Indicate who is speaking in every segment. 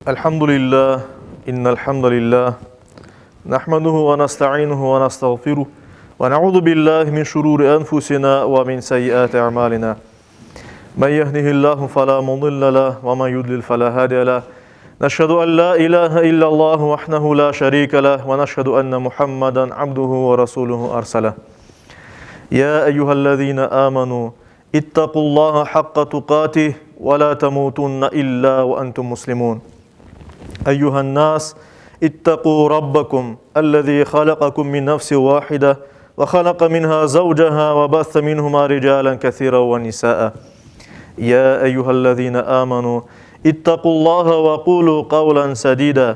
Speaker 1: الحمد لله إن الحمد لله نحمده ونستعينه ونستغفره ونعوذ بالله من شرور أنفسنا ومن سيئات أعمالنا من يهده الله فلا مضل له ومن يضلل فلا هادي له نشهد أن لا إله إلا الله وحده لا شريك له ونشهد أن محمدا عبده ورسوله أرسله يا أيها الذين آمنوا اتقوا الله حق تقاته ولا تموتن إلا وأنتم مسلمون أيها الناس اتقوا ربكم الذي خلقكم من نفس واحدة وخلق منها زوجها وبث منهما رجالا كثيرا ونساء يا أيها الذين آمنوا اتقوا الله وقولوا قولا سديدا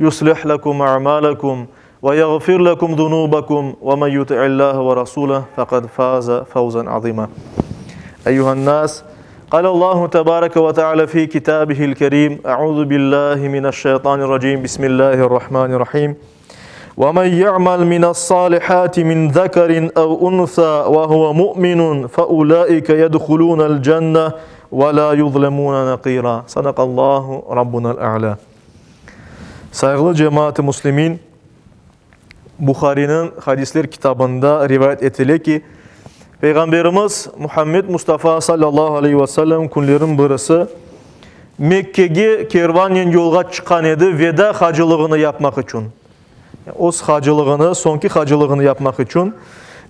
Speaker 1: يصلح لكم أعمالكم ويغفر لكم ذنوبكم ومن يطع الله ورسوله فقد فاز فوزا عظيما أيها الناس قال الله تبارك وتعالى في كتابه الكريم أعوذ بالله من الشيطان الرجيم بسم الله الرحمن الرحيم ومن يعمل من الصالحات من ذكر أو أنثى وهو مؤمن فأولئك يدخلون الجنة ولا يظلمون نقيرا صدق الله ربنا الأعلى Sayğılı cemaat-ı muslimin, Buhariniñ hadisler kitabında rivayet etile ki, Peyğamberimiz Muhammed Mustafa sallallahu aleyhi ve sellem künlerniñ birisi Mekkege kervannen yolğa çıqqan edi veda hacılığını yapmaq içün. Öz hacılığını, soñki hacılığını yapmaq içün.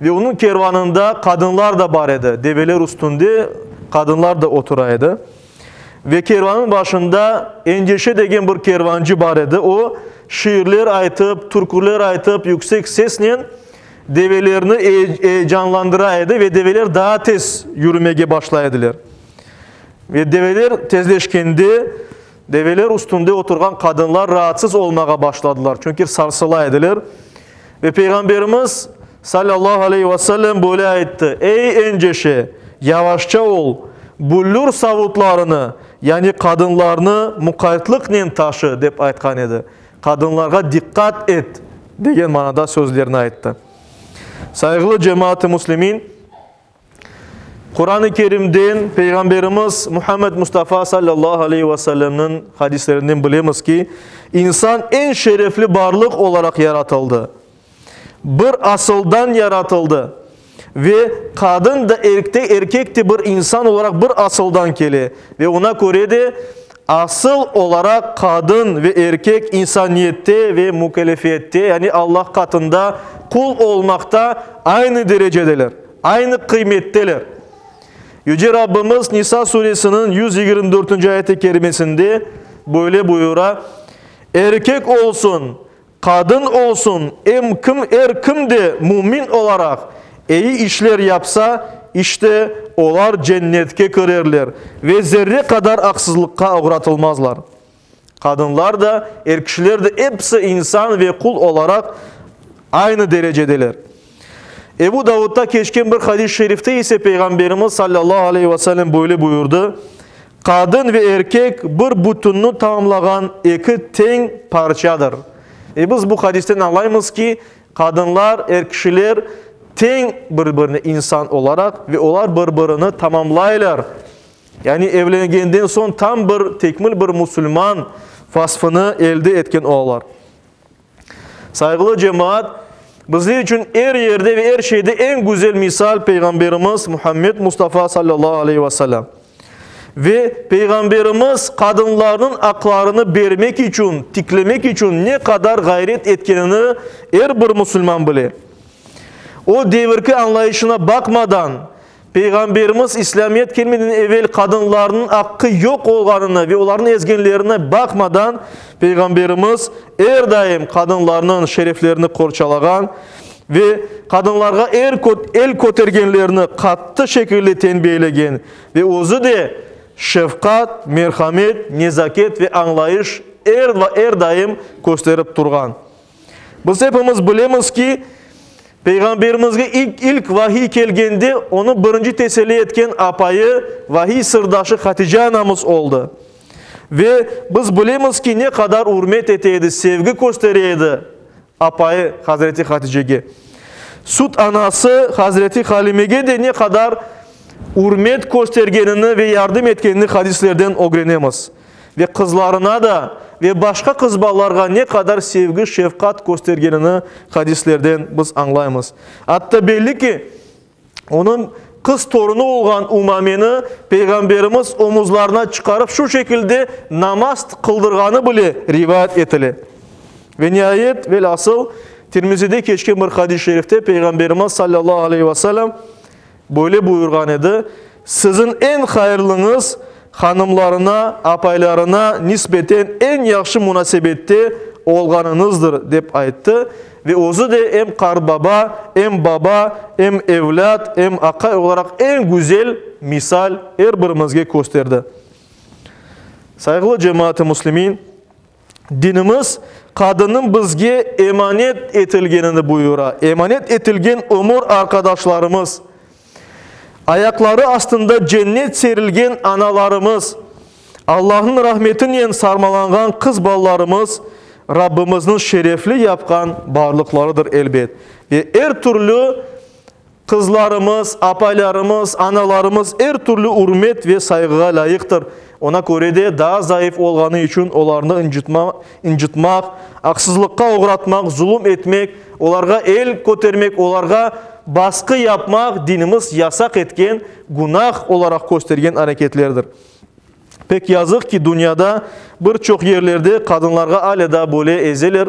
Speaker 1: Ve onıñ kervanında qadınlar da bar edi, develer üstünde qadınlar da otura edi. Ve kervanıñ başında Enceşe degen bir kervancı bar edi. O, şiirler aytıp, türküler aytıp, yüksek sesnen develerni eyecanlandıra edi ve develer daa tez yürümege başlay ediler. Ve develer tezleşkende, develer üstünde oturğan qadınlar raatsız olmağa başladılar, çünki sarsıla ediler. Ve Peyğamberimiz, salâllahu aleyhi ve sellem, böyle ayttı, Ey Enceşe, yavaşça ol, büllür savutlarını, yani qadınlarnı muqaytlıqnen taşı, dep aytqan edi. Qadınlarğa diqqat et, degen manada sözlerni ayttı. Sayğılı cemaat-ı müslimin, Quran-ı Kerimden, Peyğamberimiz Muhammed Mustafa sallallahu aleyhi ve sellemniñ hadislerinden bilemiz ki, insan eñ şerefli barlıq olaraq yaratıldı. Bir asıldan yaratıldı ve qadın da, erkek de bir insan olaraq bir asıldan kele ve ona köre de asıl olaraq qadın ve erkek insaniyette ve mükellefiyette, yani Allah qatında qul olmaqta aynı derecedeler. Aynı qıymetteler. Yüce Rabbimiz Nisa suresiniñ 124-nci ayeti kerimesinde böyle buyura, Erkek olsun, qadın olsun, em kim, er kim de mümin olaraq eyi işler yapsa, işte, olar cennetke kirerler ve zerre qadar aqsızlıqqa oğratılmazlar. Qadınlar da, er kişiler de episi insan ve qul olaraq aynı derecedeler. Ebu Davudda keçken bir hadis-i şerifte ise Peyğamberimiz sallallahu aleyhi ve sellem böyle buyurdı, Qadın ve erkek bir bütünni tamamlağan eki teñ parçadır. Ve biz bu hadisten añlaymız ki, qadınlar, er kişiler teñ bir-birine insan olaraq ve olar bir-birini tamamlaylar. Yani evlengenden soñ tam bir tekmil bir musulman vasfını elde etken olalar. Sayğılı cemaat, bizler içün er yerde ve er şeyde eñ güzel misal Peyğamberimiz Muhammed Mustafa sallallahu aleyhi ve sellem. Ve Peyğamberimiz qadınlarnıñ aqlarını bermek içün, tiklemek içün ne qadar ğayret etkenini er bir musulman bile. O devirki añlayışına baqmadan, Peyğamberimiz İslâmiyet kelmeden evel qadınlarnıñ aqqı yoq olğanını ve olarnı ezgenlerine baqmadan, Peyğamberimiz er daim qadınlarnıñ şereflerini qorçalağan ve qadınlarğa el kötergenlerni qattı şekilde tenbiyelegen ve özü de şefqat, merhamet, nezaket ve añlayış er daim kösterip turğan. Biz epimiz bilemiz ki, Peyğamberimizge ilk ilk vahiy kelgende, onı birinci teselli etken apayı, vahiy sırdaşı Hatice anamız oldı. Ve biz bilemiz ki, ne qadar ürmet ete edi, sevgi köstere edi apayı Hazreti Haticege. Süt anası Hazreti Halimege de ne qadar ürmet köstergenini ve yardım etkenini hadislerden ögrenemiz. Ve qızlarına da, ve başqa qız balalarğa ne qadar sevgi, şefqat köstergenini hadislerden biz añlaymız. Atta belli ki, onıñ qız torunı olğan Umameni Peyğamberimiz omuzlarına çıqarıp şu şekilde namaz qıldırğanı bile rivayet etile. Ve niayet, velâsıl, Tirmizide keçken bir hadis-i şerifte Peyğamberimiz salâllahu aleyhi ve sellem böyle buyurğan edi, Siziñ eñ hayırlıñız, hanımlarına, apaylarına nisbeten eñ yahşı munasebette olğanıñızdır, dep ayttı. Ve özü de em qartbaba, em baba, em evlât, em aqay olaraq eñ güzel misal er birimizge kösterdi. Sayğılı cemaat-ı müslimin! Dinimiz qadınnıñ bizge emanet etilgenini buyura. Emanet etilgen ömür arqadaşlarımız, ayaqları astında cennet serilgen analarımız, Allahnıñ rahmetinen sarmalanğan qız balalarımız Rabbimizniñ şerefli yapqan barlıqlarıdır elbet. Ve er türlü Qızlarımız, apaylarımız, analarımız er türlü ürmet ve sayğığa lâyıqtır. Ona köre de daa zayıf olğanı içün olarnı ıncıtmaq, aqsızlıqqa oğratmaq, zulum etmek, olarğa el kötermek, olarğa basqı yapmaq dinimiz yasaq etken, günah olaraq köstergen areketlerdir. Pek yazıq ki, dünyada bir çoq yerlerde qadınlarğa alâ daa böyle ezeler,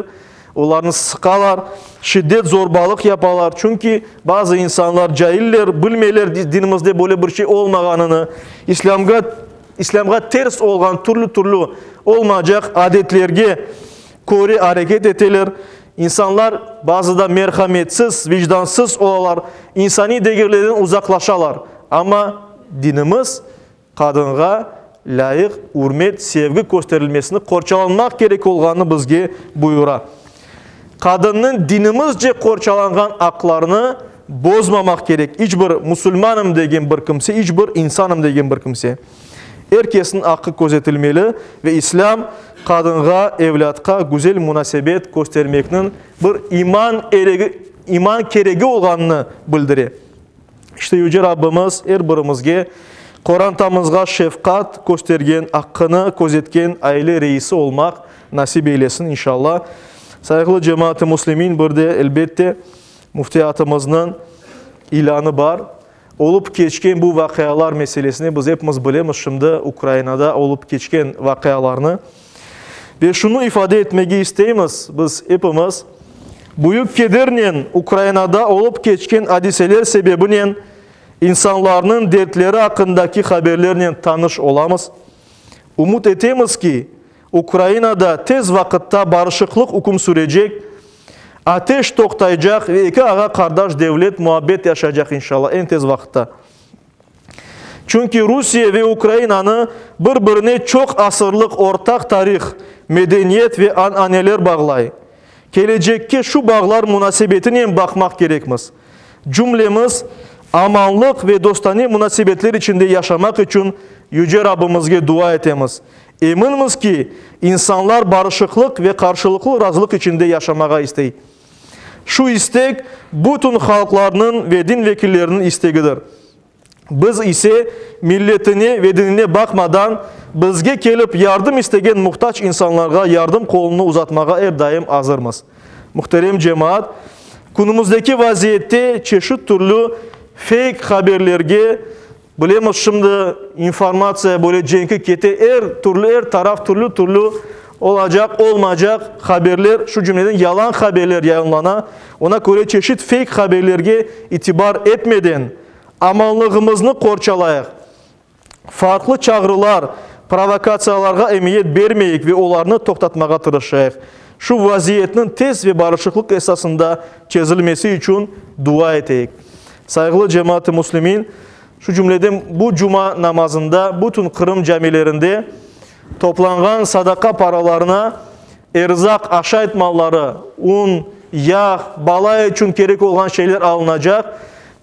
Speaker 1: olarnı sıqalar, şiddet, zorbalıq yapalar. Çünki bazı insanlar cailler, bilmeyler dinimizde böyle bir şey olmağanını, İslâmğa, İslâmğa ters olğan türlü-türlü olmaycaq adetlerge köre areket eteler. İnsanlar bazıda merhametsiz, vicdansız olalar, insaniy degerlerden uzaqlaşalar. Amma dinimiz Qadınğa lâyıq ürmet, sevgi kösterilmesini qorçalanmaq kerek olğanını bizge buyura. Qadınnıñ dinimizce qorçalanğan aqlarını bozmamaq kerek iç bir musulmanım degen bir kimse, iç bir insanım degen bir kimse. Er kesniñ aqqı közetilmeli ve İslâm qadınğa, evlâtqa güzel munasebet köstermekniñ bir iman eregi, iman keregi olğanını bildire. İşte Yüce Rabbimiz er birimizge qorantamızğa şefqat köstergen, aqqını közetken aile reisi olmaq nasip eylesin, inşallah. Sayğılı cemaat-ı müslimin, bir de, elbette, müftiyatımıznıñ ilânı bar. Olıp keçken bu vaqialar meselesine biz epimiz bilemiz şimdi Ukrainada olıp keçken vaqialarnı. Ve şunı ifade etmege isteymiz, biz epimiz, büyük kedernen Ukrainada olıp keçken adiseler sebebinen insanlarnıñ dertleri aqqındaki haberlernen tanış olamız. Ümüt etemiz ki, Ukrainada tez vaqıtta barışıqlıq üküm sürecek, ateş toqtaycaq ve eki ağa-qardaş devlet muabbet yaşaycaq, inşallah, eñ tez vaqıtta. Çünki Rusiye ve Ukrainanı bir-birine çoq asırlıq ortaq tarih, medeniyet ve ananeler bağlay. Kelecekke şu bağlar munasebetinen baqmaq kerekmiz. Cümlemiz amanlıq ve dostane munasebetler içinde yaşamaq içün Yüce Rabbimizge dua etemiz. Eminmiz ki, insanlar barışıqlıq ve qarşılıqlı razılıq içinde yaşamağa istey. Şu istek bütün halqlarnıñ ve din vekilleriniñ istegidir. Biz ise milletine ve dinine baqmadan, bizge kelip yardım istegen muhtac insanlarğa yardım qolunı uzatmağa er daim azırmız. Muhterem cemaat, künümizdeki vaziyette çeşit türlü feyk haberlerge, Bilemiz, şimdi informatsiya böyle cenki kete, er türlü, er taraf türlü-türlü olacaq, olmaycaq haberler, şu cümleden yalan haberler yayınlana. Ona köre çeşit feyk haberlerge itibar etmeden, amanlığımıznı qorçalayıq. Farqlı çağrılar, provokatsiyalarğa emiyet bermeyik ve olarnı toqtatmağa tırışayıq. Şu vaziyetniñ tez ve barışıqlıq esasında çezilmesi içün dua eteyik. Sayğılı cemaat-ı müslimin, şu cümleden bu cuma namazında bütün Qırım camilerinde toplanğan sadaqa paralarına erzaq, aşayt malları, un, yağ, bala içün kerek olğan şeyler alınacaq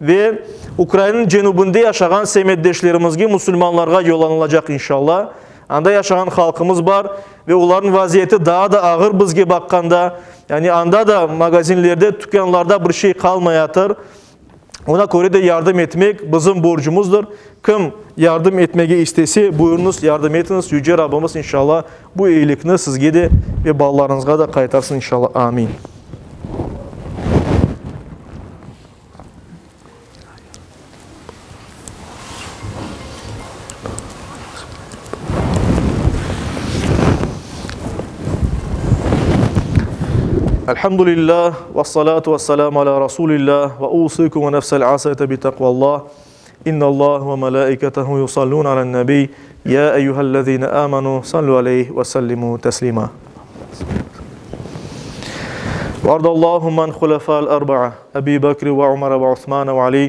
Speaker 1: ve Ukrainanıñ cenübinde yaşağan semetdeşlerimizge, musulmanlarğa yollanılacaq inşallah. Anda yaşağan halqımız bar ve olarnıñ vaziyeti daa da ağır bizge baqqanda. Yani anda da magazinlerde, tükânlarda bir şey qalmayatır. Ona köre de yardım etmek bizim borcumuzdır. Kim yardım etmege istese, buyurıñız, yardım etiñiz. Yüce Rabbimiz, inşallah, bu eyilikni sizge de ve balalarıñızğa da qaytarsın, inşallah. Amin. Elhamdülillah, ve salatu ve selamu ala Rasulillah, ve usikum ve nefsel asayete bi taqvallah. İnnallah ve melaiketehu yusallun alen nebi. Ya eyyühellezine amenu sallu aleyh ve sellimu teslima. وارض اللهم عن خلفاء الأربعة أبي بكر وعمر وعثمان وعلي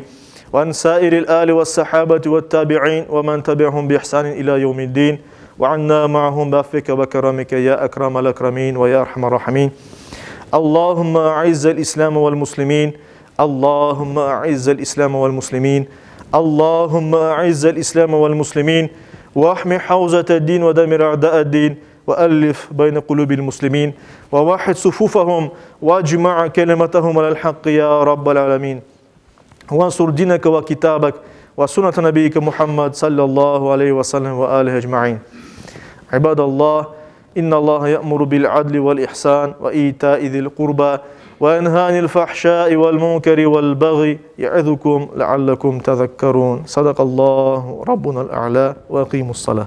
Speaker 1: وعن سائر الآل والصحابة والتابعين ومن تبعهم بإحسان إلى يوم الدين وعنا معهم بعفوك وكرمك يا أكرم الأكرمين ويا أرحم الراحمين اللهم أعز الإسلام والمسلمين اللهم أعز الإسلام والمسلمين اللهم أعز الإسلام والمسلمين واحمي حوزة الدين ودمر أعداء الدين وألف بين قلوب المسلمين ووحد صفوفهم واجمع كلمتهم على الحق يا رب العالمين وانصر دينك وكتابك وسنة نبيك محمد صلى الله عليه وسلم وآله أجمعين عباد الله إن الله يأمر بالعدل والإحسان وإيتاء ذي القربى وينهى عن الفحشاء والمنكر والبغي يعظكم لعلكم تذكرون صدق الله ربنا الأعلى وأقيموا الصلاة.